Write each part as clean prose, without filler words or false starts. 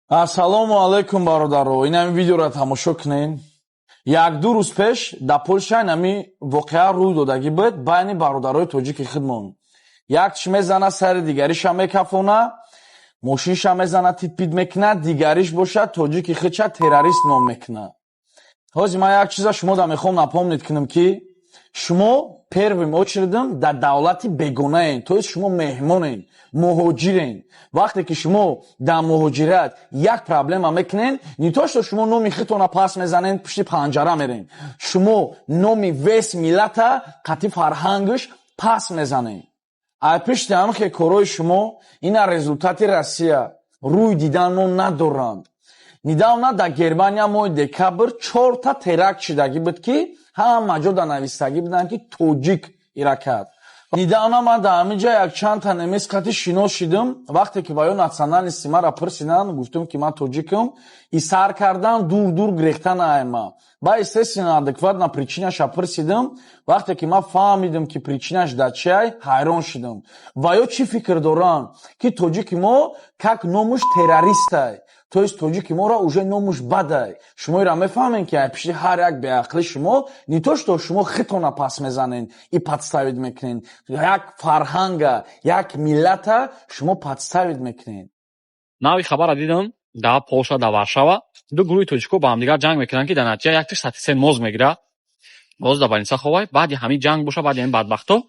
Ассалому алайкум, бародаро. Ин ҳами видеоро тамошо кунен. Як-ду рӯз пеш дар Полша ин ҳами воқеа рӯй додагӣ буд байни бародарои тоҷики худмон. Якш мезана, сари дигариша мекафона, мошинша мезана, титпит мекунад, дигариш бошад, тоҷики худша террорист ном мекунад. Ҳозир ман як чиза шумо да мехоҳам напомнить кунам, ки шумо первым очередом дар давлати бегонаен, то есть шумо меҳмонен, муҳоҷирен. Вақте ки шумо дар муҳоҷират як проблема мекунен, не то что шумо номи худтона пас мезанен, пушти панҷара мерен, шумо номи весь миллата қатъи фарҳангаш пас мезанен. Ай пишти ҳамхе корҳои шумо ина результати Россия рӯй дидан мо надоранд. Недавно дар Германия моҳи декабр чорта теракт шидагӣ буд, ки ҳама ҷо дар навистагӣ буданд, ки тоҷик ира кард. Недавно ман дар ҳамин ҷа якчанд та немец қати шинос шидам. Вақте ки ба ё национальности маро пурсиданд, гуфтам, ки ман тоҷикам, и сар кардан дур дур грехтан айма. Ба естественно, адекватно причинаша пурсидам. Вақте ки ман фаҳмидам, ки причинаш дар чиай, ҳайрон шидам. Ва ё чӣ фикр доранд, ки тоҷики мо как номуш террористай, то есть тоҷики моро уже номуш бадай. Шумо ира мефаҳмед, ки ай пишти ҳар як беақли шумо не то что шумо хитона пас мезанен и подставить мекунен, як фарҳанга, як миллата шумо подставить мекунен. Нави хабара дидам: дар Полша, дар Варшава ду гурӯҳи тоҷико ба ҳамдигар ҷанг мекунанд, ки дар натиҷа якташ сотрясение мозг мегирад, боз дар больница ховай. Баъди ҳамин ҷанг боша, баъди ҳамин бадбахто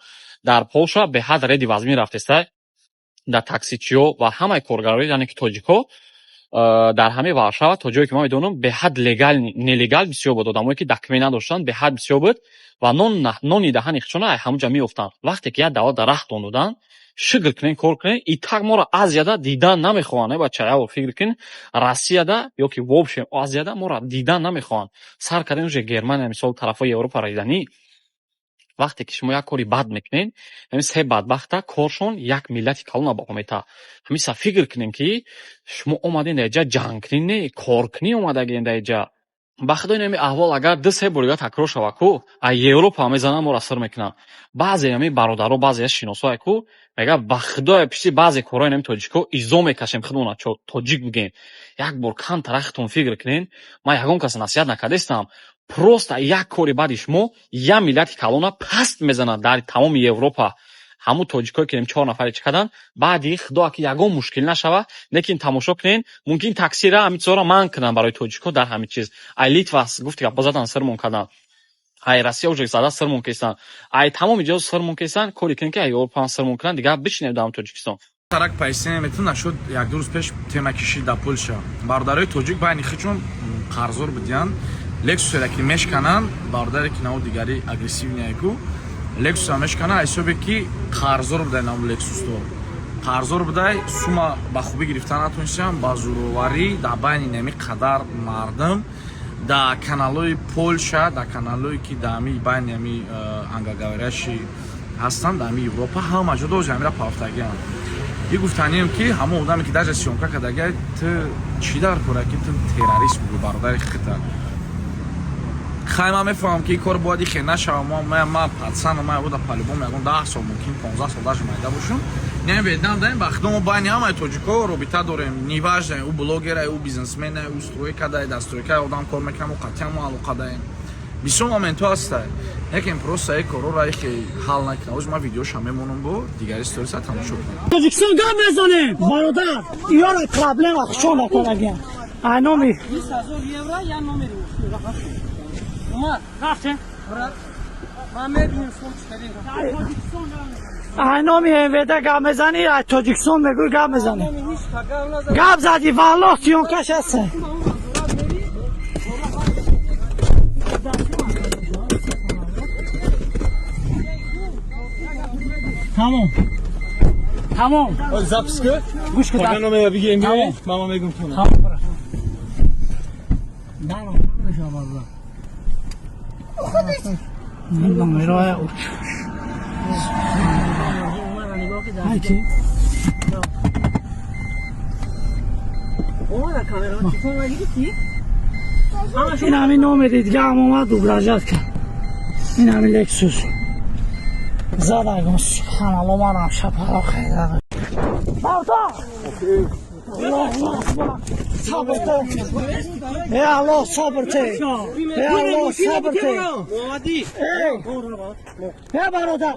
дар Полша беҳад реди вазмин рафтеста дар таксичиҳо ва ҳамаи коргарои, яъне ки тоҷикҳо дар ҳамаи Варшава. То ҷое ки ман медонам, беҳад легал, нелегал бисёр буд, одамое ки документ надоштанд, беҳад бисёр буд ва нони даҳани худшона ҳамунҷа меёфтанд. Вақте ки як давлат дар раҳтон доданд, шукр кунен, кор кунен. И так моро Азияда дидан намехоҳанд. Э бача, яво фикр кун, Россияда ё ки вообщем Азияда моро дидан намехоҳанд. Сар кардем уже Германия, мисол, тарафҳои Европаро диданӣ. Вақте ки шумо як кори бад мекунед, ҳамин се бадбахта коршон як миллати калона баҳо метаҳад. Ҳамиса фикр кунем, ки шумо омадем дар иҷа ҷанг кунӣ, не кор кунӣ омадагем дар иҷа. Ба худо, ин ҳамин аҳвол агар ду-се бор дига такрор шавад ку, аз Европа мезананд, моро сир мекунанд. Баъзе ҳамин бародаро, баъзе шиносое ку мегӯяд: ба худое, пишти баъзе корҳои ҳамин тоҷикҳо изо мекашем, худмона тоҷик бигӯем. Як бор камтара худтон фикр кунед. Ман ягон каса насиҳат накардастам, просто як кори баъди шумо як миллати калона паст мезанад дар тамоми Европа. Ҳамун тоҷикое ки чор нафаре чӣ карданд, баъди худо ки ягон мушкил нашава, лекин тамошо кунед, мумкин таксира, ҳамин чизҳоро манъ кунанд барои тоҷикҳо дар ҳамин чиз. Ай Литва гуфти гапҳо задан, сирмон карданд, ай Россия уже зада сирмон кестанд, ай тамоми ҷо сирмон кестанд. Коре кунед, ки ай Европа ҳам сирмон кунанд, дигар бишинем дар Тоҷикистон. Тарак пояснение метун нашуд. Як-ду рӯз пеш тема кишид дар Польша, бародарои тоҷик байни хичон қарздор будиянд, Лексусера ки мешкананд, бародаре ки наву дигари агрессивный ку Лексуса мешкананд, ҳисобе ки қарздор будай, наву Лексусдор қарздор будай, сума ба хубӣ гирифта натонистиям, ба зӯроварӣ дар байни нами қадар мардум дар каналҳои Полша, дар каналҳое ки дар ҳами байни ҳами англоговорящий ҳастанд, дар ҳами Европа ҳама ҷо дози ҳамира пафтагианд. И гуфтанием, ки ҳамон одаме ки даже съёмка кардагия, ту чӣ дар кора, ки ту террорист бугӯ бародари хита? Хай, ман мефаҳмам, ки ин кор бояд ихе нашава. Ман пацан, ман буда, по-любому ягон 10 сол, мумкин 15 сол даже майда бошум. Не бедам даем, ба худо, мо байни ҳамаи тоҷико робита дорем, неважно, ӯ блогера, ӯ бизнесмена, ӯ стройка дай, дар стройка одам кор мекунам, ӯ қатъиян мо алоқа даем. Бисёр моментҳо ҳаста, лекин просто ин корҳоро ихе ҳал накунам. Ҳозир ман видеоша мемонам, бо дигари сториса тамошо кунам. Тоҷикистон гап мезанем, бародар, ёра проблема хушон накардагиям. Ай номи 20 000 евро я номери. Умар, рафтем. Брат, ман мебинем шумо чӣ кардем. Ай номи МВД гап мезанӣ, ай Тоҷикистон мегӯй, гап мезанӣ. Номи ҳеҷ ка гап назад. Гап задӣ, валлоҳ, съёмкаш ҳаст. Назорат мери. Тамом, тамом. Запись ку. Гӯш кун. Паганоме бигем. Тамом. Мама мегум тона. Тамом, бара. Даром намешава, бародар. Номероя уч. Ай ки? Омада камера, телефон нагирифтӣ? Ин ҳамин номери дига ҳам омад, угрожать кард. Ин ҳамин Лексус. Задагум, субҳаналло, манам шапаро хайда. Бародар! Аллоҳу акбар, сабр те, э Аллоҳ, сабр те, э Аллоҳ, сабр те. Э бародар,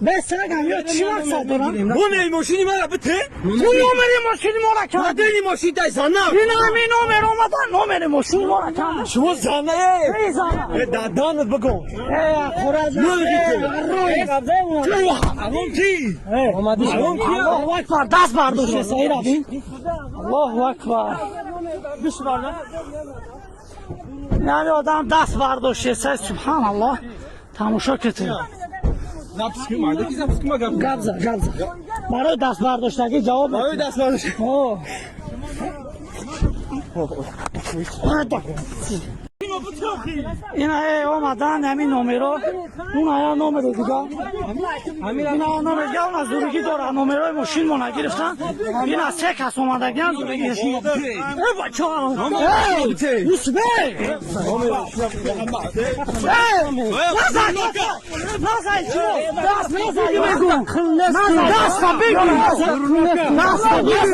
бесагам ё чӣ мақсад дорам? Номери мошини мара бите. Ту номери мошини мора кардӣ. Модели мошин дай зана. Ин ҳамин номер омада, номери мошини мора карда. Шумо зана э. Эй зана. Э, даданат бигӯ. Э, қураз. Алон ки? Аллоҳу акбар, даст бардошт, саира бин. Аллоҳу акбар. Яъне одам даст бардошт, субҳаналлоҳ, тамошо кунед. Запись кун, ки запись кун, гап. Гап за, гап за. Барои даст бардоштагӣ ҷавоб. Барои даст бардошт. О. Ина э омадан ҳамин номеро, он ая номери дига, ина номер дига, он аз зуругӣ дора, номерои мошин мо нагирифтан. Ина се кас омадагиан, зуругӣ. Э бача, Юсубек! Назай, назай, даст назай, даста бигир, даста бигир,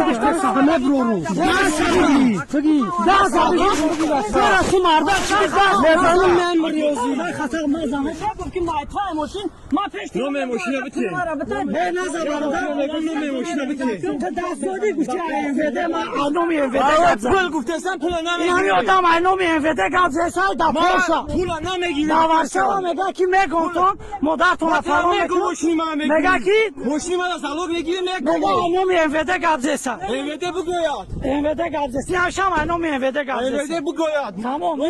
даста бигир, даста ту мардак чӣ даст Мезанам ман риёзӣ. Хатар мезанам. Гуфт ки майтои мошин ман пеш Номери мошина бите. Э назар, бародар. Номери мошина бите. Ту даст додӣ, гуфти МВД, ман аз номи МВД гап зад. Пул гуфтасан, пула Ин ҳамин намегирам. одам аз номи МВД гап зад дар Полша. Пула намегирам. Дар Варшава мега ки мегонтон модаратонро фаро Мегум мекунам. мошини ман мегирам. Мега ки Мошини ман залог мегирам, мега мегум. аз номи МВД гап зеса. МВД бигӯяд. МВД гап зеса. Ин ҳамшам аз номи МВД гап МВД зеса. бигӯяд. Тамом.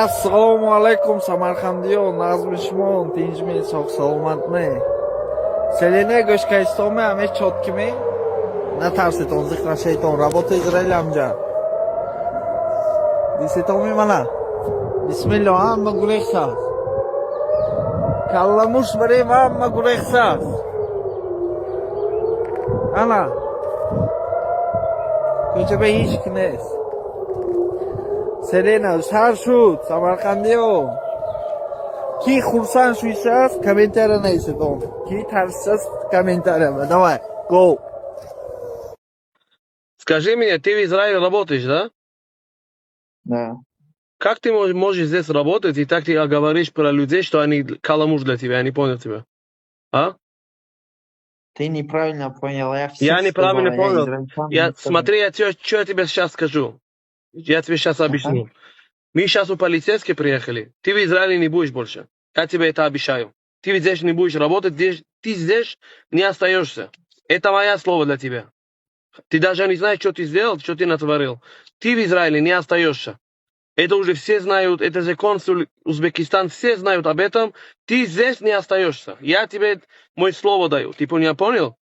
Ассалому алайкум, самарқандиён, назми шумо тинҷми, соғ саломатме? Селена гӯшкайстоме, аме чёткий ме, натарсетон, зиқ нашайтон, работа Израил амҷа дисетоми мана, бисмилло, ҳама гурехсааст, калламуш барем, ҳама гурехсааст, ана кӯчаба ҳеҷ ки нест, селена сар шуд. Самарқандиё, ки хурсанд шуисааст, комментария нависетон, ки тарсисааст, комментария. Давай, го. Скажи мне, ты в Израиле работаешь, да? Да. Как ты можешь здесь работать и так ты говоришь про людей, что они каламуш для тебя, я не понял тебя. А? Ты неправильно понял, я всех Я неправильно сказал, я понял. Израильтян Я, не сказал. Смотри, я тебе, что я тебе сейчас скажу. Я тебе сейчас объясню. Мы сейчас у полицейских приехали. Ты в Израиле не будешь больше. Я тебе это обещаю. Ты здесь не будешь работать, здесь, ты здесь не остаешься. Это мое слово для тебя. Ты даже не знаешь, что ты сделал, что ты натворил. Ты в Израиле не остаешься. Это уже все знают, это же консул Узбекистан, все знают об этом. Ты здесь не остаешься. Я тебе мое слово даю. Ты меня понял?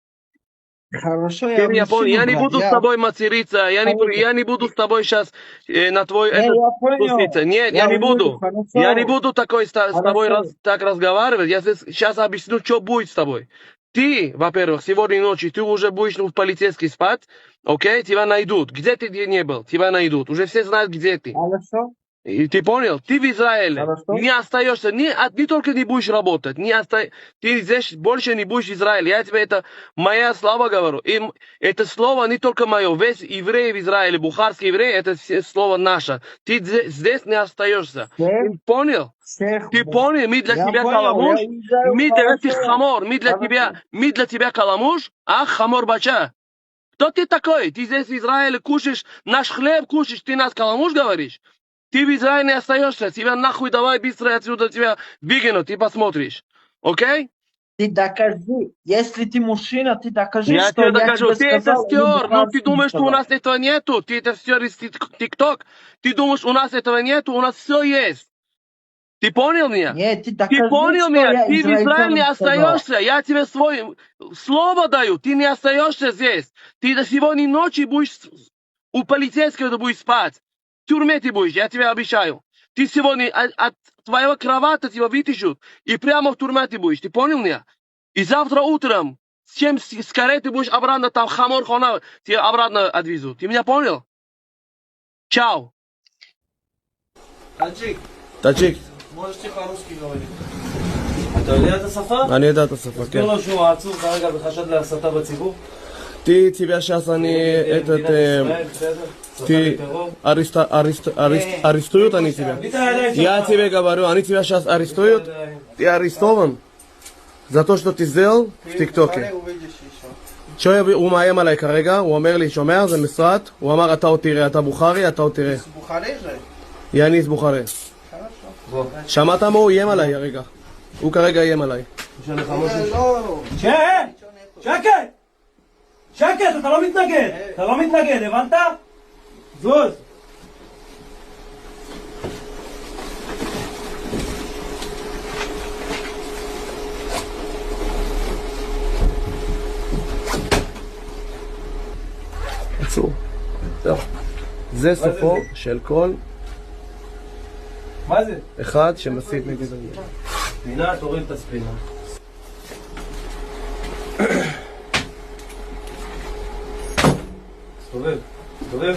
Хорошо, Ты я меня понял? объясню, Я не брат, буду с я тобой материться, я не буду с тобой сейчас на твой Не, этот я понял. спуститься. Нет, я Я не увижу, буду. хорошо. Я не буду такой с тобой Хорошо. так разговаривать. Я сейчас объясню, что будет с тобой. Ты, во-первых, сегодня ночью ты уже будешь в полицейский спать, окей? Тебя найдут. Где ты не был, тебя найдут. Уже все знают, где ты. Хорошо. И ты понял? Ты в Израиле Хорошо. не остаешься, не только не будешь работать, не оста... ты здесь больше не будешь в Израиле. Я тебе это, моя слава говорю. И это слово не только мое, весь еврей в Израиле, бухарский еврей, это все слово наше. Ты здесь не остаешься. Всех, Ты понял? всех. Ты понял? Мы для Я тебя понял, каламуш, я уезжаю, мы для тебя хорошо. хамор, мы для Хорошо. тебя, мы для тебя каламуш, а хамор бача. Кто ты такой? Ты здесь в Израиле кушаешь, наш хлеб кушаешь, ты нас каламуш говоришь? Ты в Израиле не остаешься, тебя нахуй давай быстро отсюда тебя выгонят, ты посмотришь. Окей? Ты докажи, если ты мужчина, ты докажи, Я что тебе я докажу. тебе Ты это сказал, стер, или ну ты Бухарский думаешь, что у сказал. нас этого нету? Ты это стер из ТикТок? Ты думаешь, у нас этого нету? У нас все есть. Ты понял меня? Нет, ты Ты докажи, понял что меня? я Ты в Израиле не израильтянам сказал. остаешься. Я тебе свое слово даю. Ты не остаешься здесь. Ты до сегодня ночи будешь у полицейского ты будешь спать. В тюрьме ты будешь, я тебе обещаю. Ты сегодня от твоего кровати тебя вытащут, и прямо в тюрьме ты будешь. Ты понял меня? И завтра утром, чем скорее ты будешь обратно там, хамор хона, тебя обратно отвезут. Ты меня понял? Чао. Таджик, Таджик. можете по-русски говорить. אתה יודע את השפה? אני יודע את השפה, תסביר כן. לו שהוא עצור כרגע בחשד להסתה בציבור. Ты тебя сейчас они этот ты арестуют они тебя. Я тебе говорю, они тебя сейчас арестуют. Ты арестован за то, что ты сделал в ТикТоке. הוא מאיים עליי כרגע, הוא אומר לי, שומע, זה משרד, הוא אמר, אתה עוד תראה, אתה בוכרי, אתה עוד תראה. יאניס בוכרי. שמעת מה הוא איים עליי הרגע? הוא כרגע איים עליי. שקט! שקט, אתה לא מתנגד! אתה לא מתנגד, הבנת? זוז! עצור. זהו. זה סופו של כל מה זה? אחד שמסית נגד המדינה. ספינה, תוריד את הספינה. תסתובב, תסתובב.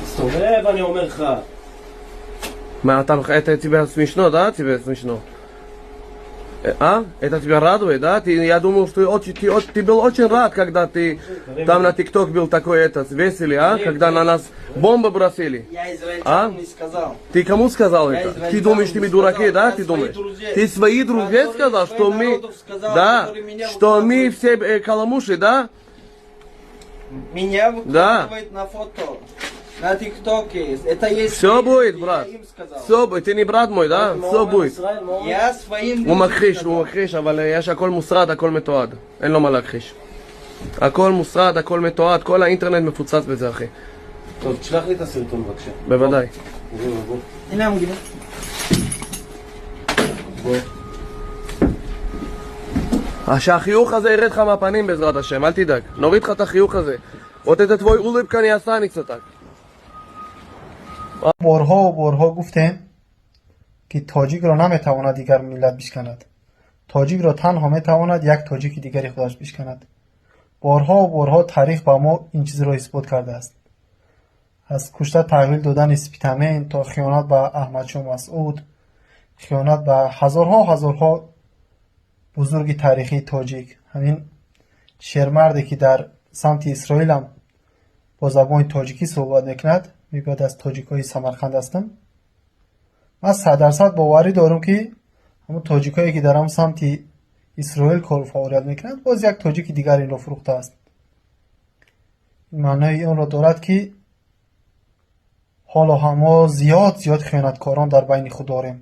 תסתובב, אני אומר לך. מה, אתה это тебя смешно, да? Тебе смешно? А? Это тебя радует, да? Ты, я думал, что ты был очень рад, когда ты там на ТикТок был такой этот, веселый, а? Когда на нас бомбы бросили. Я израильтянам не сказал. Ты кому сказал Я это? израильтянам Ты думаешь, не мы дураки, сказал. да? Я Ты своих думаешь? друзей, Ты своих друзей которые сказал, своих что мы... народов сказал, Да, которые меня что мы выкладывают. все каламуши, да? Меня Да. выкладывают на фото, на ТикТоке. Это есть Все свои будет, люди, брат. я им сказал. Все будет. Ты не брат мой, да? Все будет. Я своим הוא людям מכחיש, сказал. הוא מכחיש, אבל יש הכל מוסרט, הכל מתועד. אין לו מה להכחיש. הכל מוסרט, הכל מתועד, כל האינטרנט מפוצץ בזה, אחי. טוב, תשלח לי את הסרטון בבקשה. בוודאי. בוא. הנה המגילה. שהחיוך הזה ירד לך מהפנים בעזרת השם, אל תדאג. נוריד לך את החיוך הזה. Вот это твой улыбка не останется так. Борҳову борҳо гуфтем, ки тоҷикро наметавонад дигар миллат бишканад. Тоҷикро танҳо метавонад як тоҷики дигари худаш бишканад. Борҳову борҳо таърих ба мо ин чизро исбот кардааст. Аз кушта таҳвил додани Спитамен то хиёнат ба Аҳмадшоҳ Масъуд, хиёнат ба ҳазорҳо ҳазорҳо бузурги таърихии тоҷик. Ҳамин шермарде, ки дар самти Исроилам бо забони тоҷикӣ суҳбат мекунад, мегӯяд аз тоҷикҳои Самарқанд ҳастам. Ман 100% боварӣ дорам, ки ҳамон тоҷикҳое, ки дар ҳамон самти Исроил кору фаъолият мекунанд, боз як тоҷики дигар инро фурӯхтааст. Ин маънои онро дорад, ки ҳоло ҳам мо зиёд зиёд хиёнаткорон дар байни худ дорем.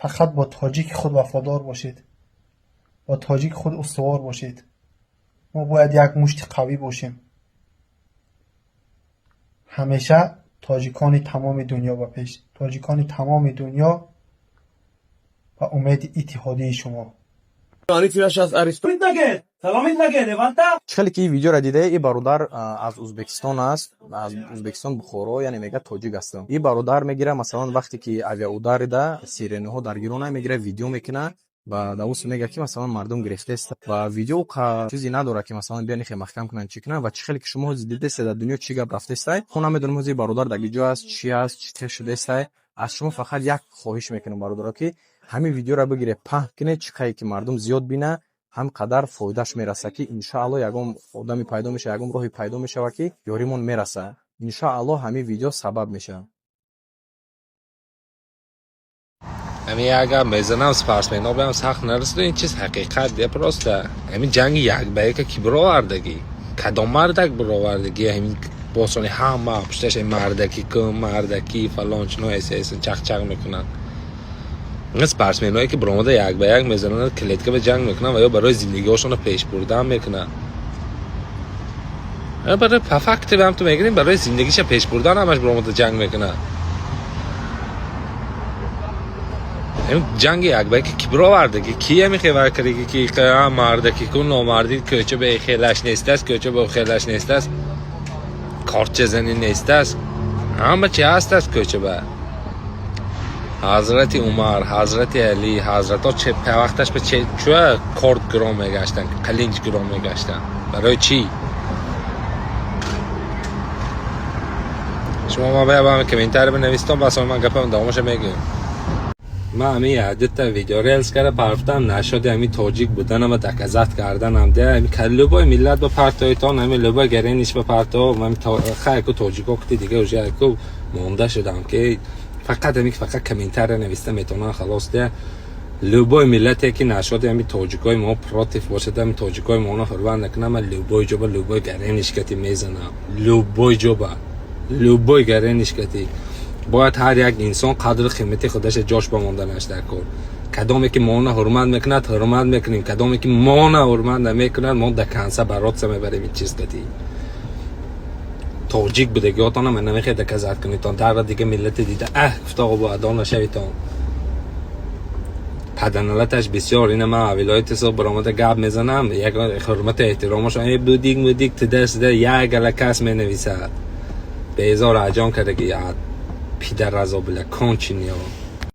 Фақат бо тоҷики худ вафодор бошед, бо тоҷики худ устувор бошед. Мо бояд як мушти қавӣ бошем. Ҳамеша тоҷикони тамоми дунё ба пеш, тоҷикони тамоми дунё ба умеди иттиҳодии шумо. אני тебя сейчас арестую. מתנגד! אתה לא מתנגד, הבנת? Чӣ хеле ки ин видеоро дида, ин бародар аз Узбекистон аст, аз Узбекистон, Бухоро, яъне мега тоҷик ҳастам. Ин бародар мегира, масалан, вақте ки авиаударида сиренаҳо даргирона, мегира, видео мекуна ва давус мега, ки масалан мардум гирифтест ва видео чизе надорад, ки масалан биён ихе маҳкам кунанд, чӣ кунанд. Ва чӣ хеле ки шумо ҳозир дидесте, дар дунё чӣ гап рафтестай, мо намедонем ҳозир бародар дар куҷо аст, чӣ аст, чӣ хел шудестай. Аз шумо фақат як хоҳиш мекунам, бародаро, ки ҳамин видеоро бигире, паҳн кунед, чӣ қадре ки мардум зиёд бина, ҳам қадар фоидааш мераса, ки иншаалло ягон одаме пайдо мешава, ягон роҳе пайдо мешава, ки ёримон мераса. Иншаалло ҳамин видео сабаб мешавад. Ҳамин як гап мезанам, спортсмено биам сахт нарасиду, ин чиз ҳақиқат де. Просто ҳамин ҷанги як ба яка ки бировардагӣ, кадом мардак бировардагӣ? Ҳамин босони ҳама пушташ мардаки кун, мардаки фалон, чуно эс чақчақ мекунанд. Спортсменое ки биромада як ба як мезананд, клетка ба ҷанг мекунанд ва ё барои зиндагиҳошонро пеш бурдан мекунанд. Барои по факту ҳам ту мегирем, барои зиндагиша пеш бурдан ҳамаш биромада ҷанг мекунад. Ҷанги як ба яки ки бировардаги, кие мехевар кардаги, ки мардаки кун, номардӣ, кӯча ба хелаш нестаст, кӯча ба хелаш нестаст, корчазанӣ нестаст, ҳама чи ҳастаст кӯча ба. Ҳазрати Умар, ҳазрати Алӣ, ҳазратҳо вақташ ба чӯа корд гирон мегаштанд, қалинҷ гирон мегаштанд? Барои чӣ? Шумо ма ба комментарий бинавистон, бас ман гапам давомаша мегӯям. Ман ҳамин якдута видео релс кара парфтам, нашоди ҳамин тоҷик буданама доказать карданам де. Ҳами любой миллат ба партоитон, ҳами любой гарениш ба парто. Хайку тоҷико кути дига уже яку монда шудам, ки фақат ҳами фақат комментария нависта метавонам, халос де. Любой миллате ки нашоди ҳами тоҷикои мо против бошад, ҳами тоҷикои моно ҳурмат накунам, ман любой ҷоба любой гаренишкати мезанам, любой ҷоба любой гаренишкати. Бояд ҳар як инсон қадру қимати худаша ҷош бамонданаш дар кор. Кадоме ки мона ҳурмат мекунад, ҳурмат мекунем, кадоме ки мона ҳурмат намекунад, мо до конца бороться мебарем. Ин чиз кати тоҷик будагиотона ман намехоҳед доказать кунедтон. Дарра дига миллати дида аҳ гуфта обу адо нашавитон. Паданалаташ бисёр. Ина ман вилояти Суғд баромада гап мезанам, як ҳурмату эҳтиромашон э будик мудик тида сида як гала кас менависад. Безор аҷон кардаги пидаразо била кончиниё.